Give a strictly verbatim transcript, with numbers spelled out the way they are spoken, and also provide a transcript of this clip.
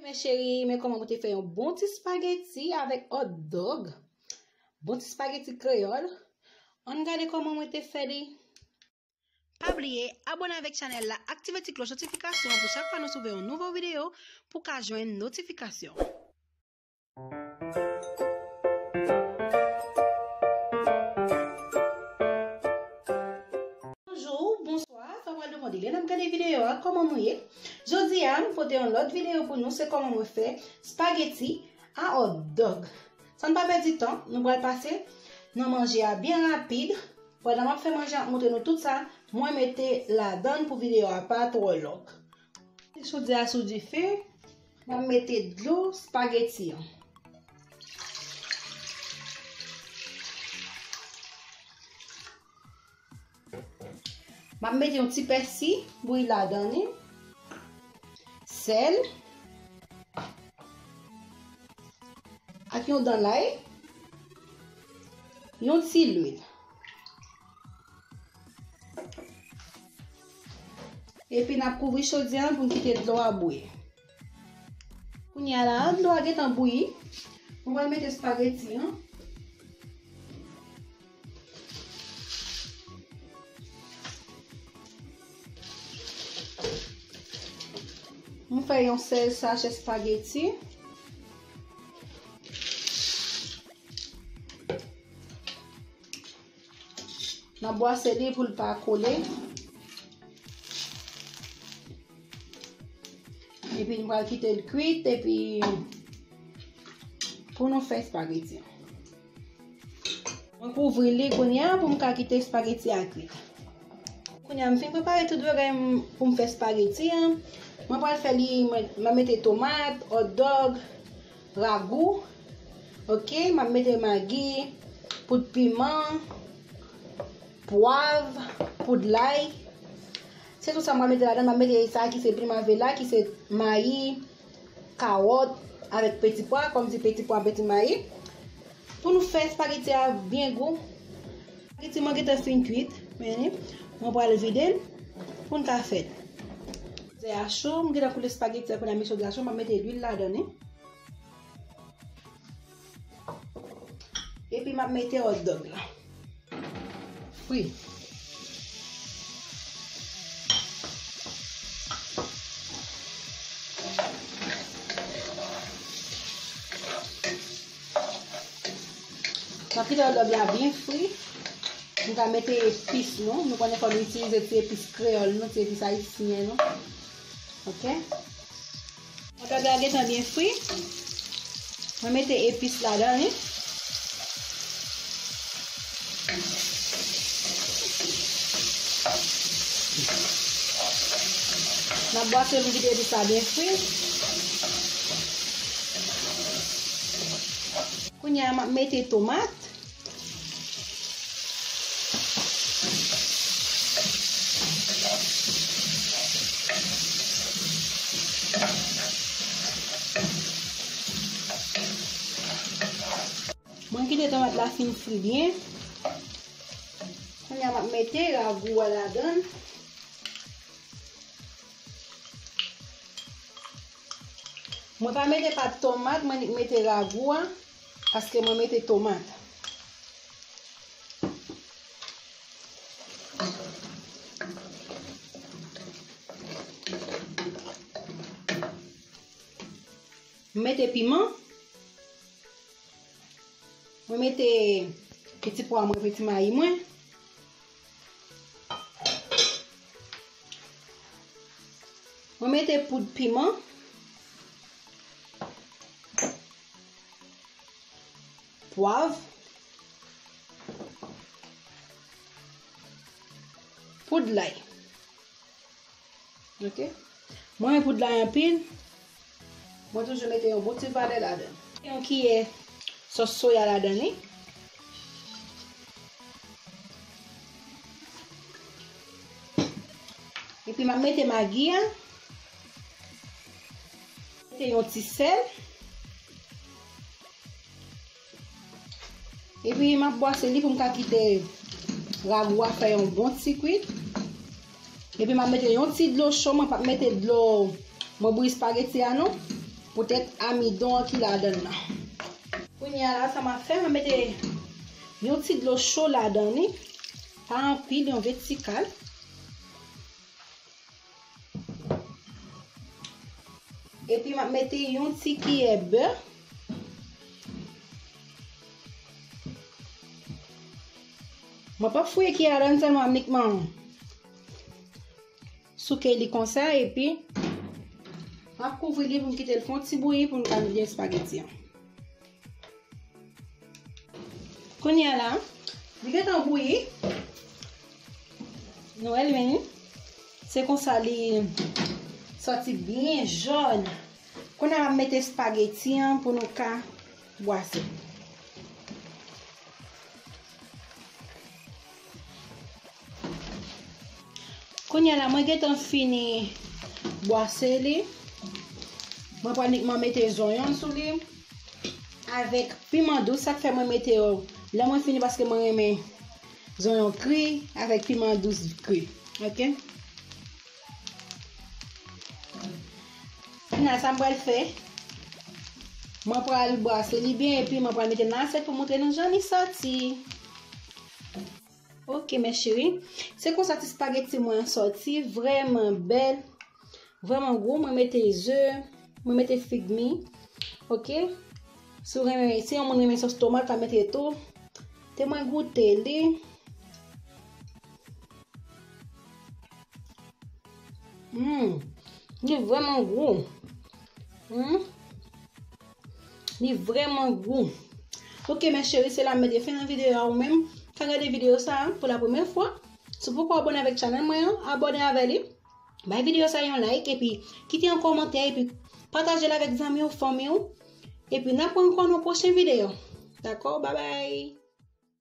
Mes chéris, men kòman mwen te fè yon bon ti spageti avèk hot dog. Bon ti spageti kreyòl. Ann gade kòman mwen te fè li. Pa bliye abòne avèk chanèl la, aktive ti klòch notifikasyon pou chak fwa nou souvle yon nouvo videyo pou w ka jwenn notifikasyon. Bonjou, bonswa, sa pral demande lè n ap gade videyo a, kòman nou ye? Jodi a, m pote yon lòt videyo pou nou, se kòman mwen fè spageti a hot dog. San pa pèdi tan, nou pral pase nan manje a byen rapid. Pandan m ap fè manje a, ap montre nou tout sa mwen mete ladan l pou videyo a pa twò long. Chodyè a sou dife, m ap mete dlo spageti an. M ap mete yon ti pèsi bouyi ladan li, sèl, ak yon dan lay, yon ti lwil. Epi n ap kouvri chodyè an pou n kite dlo a bouyi. Kounye a la, dlo a gentan bouyi. Mwen pral mete spageti an. Mwen fè yon sèl sachè spageti. N ap bwase li pou l pa kole. Epi nou pral kite l kwit, epi pou nou fè espageti. Mwen kouvri li kounye a pou m ka kite espageti a kwit. Kounye a m fin prepare tout bagay m pou m fè espageti an. Mwen pral fè li, mwen, mwen mete tomat, hot dog, ragou. Ok, m ap mete magi, poud piman, pwav, poud lay. Se tout sa m ap mete ladan. M ap mete sa ki se primavera, ki se mayi, kawòt avèk peti pwa, kòmsi peti pwa, peti mayi. Pou nou fè espageti a byen gou. Espageti mwen gentan fin kwit, men mwen pral vide l pou n ka fè l. Chodyè a cho, m gentan koule espageti a kounye a, men chodyè a cho, m ap mete lwil ladan li. Epi m ap mete hot dog la. Fri. M ap kite hot dog la byen fri. M ka mete epis nou. Nou konnen fò nou itilize ti epis kreyòl nou, ti epis ayisyen nou. Ok? Hot dog la gentan byen fri. Mwen mete epis ladan li. M ap bwase pou kite epis la byen fri. Kounye a, m ap mete tomat. Mwen kite tomat la fin fri byen. Kounye a m ap mete ragou a ladan l. Mwen pa mete pat tomat, mwen nik mete ragou a, paske mwen mete tomat. M mete piman. Mwen mete peti pwa mwen, peti mayi mwen. Mwen mete poud piman, pwav, poud lay. Ok. Mwen renmen poud lay anpil. Mwen toujou mete yon bon ti valè ladan. Yon kiyè sòs soya ladan li. Epi m ap mete magi a. Mete yon ti sèl. Epi m ap bwase li pou m ka kite ragou a fè yon bon ti kwit. Epi m ap mete yon ti dlo cho, mwen p ap mete dlo mwen bouyi espageti a non. poutèt amidon an ki ladan l nan. Kounye a la, sa m ap fè, m ap mete yon ti dlo cho ladan li, pa anpil, yon vetifikal. Epi m ap mete yon ti kiyè bè. Mwen p ap fouye kiyè a ladan sèlman, m ap nikman souke li konsa, epi m ap kouvri li pou m kite l fè yon ti bouyi pou m ka mete espageti an. Kounye a la, li gentan bouyi. Nou wè li menm. Se konsa li sòti byen jòn. Kounye a m ap mete espageti an pou nou ka bwase. Kounye a la, mwen gentan fini bwase li. Mwen pral nikman mete zonyon sou li. Avèk piman dous, sa k fè mwen mete yo lè mwen fini, paske mwen renmen zonyon kri avèk piman dous kri. Oke? Kounye a, sa m pral fè, mwen pral bwase li byen, epi mwen pral mete nan asyèt pou montre nou jan li sòti. Oke, mes chéries. Se konsa ti espageti mwen an sòti. Vrèman bèl. Vrèman gou. Mwen mete ze. Mwen mete figmi. Oke. Si w renmen, si yon moun renmen sòs tomat, ka mete tou. Te mwen goute li. Hmm. Li vrèman gou. Hmm. Li vrèman gou. Oke, mes chéries, se la m mete fen nan videyo a. Ou menm ka gade videyo sa a pou la premyè fwa, si w poko abòne avèk chanèl mwen an, abòne avè li. Bay videyo sa a yon like, epi kite yon kòmantè, epi pataje l avèk zanmi w, fanmi w. Epi n ap wè ankò nan pwochen videyo. Dakò? Babay.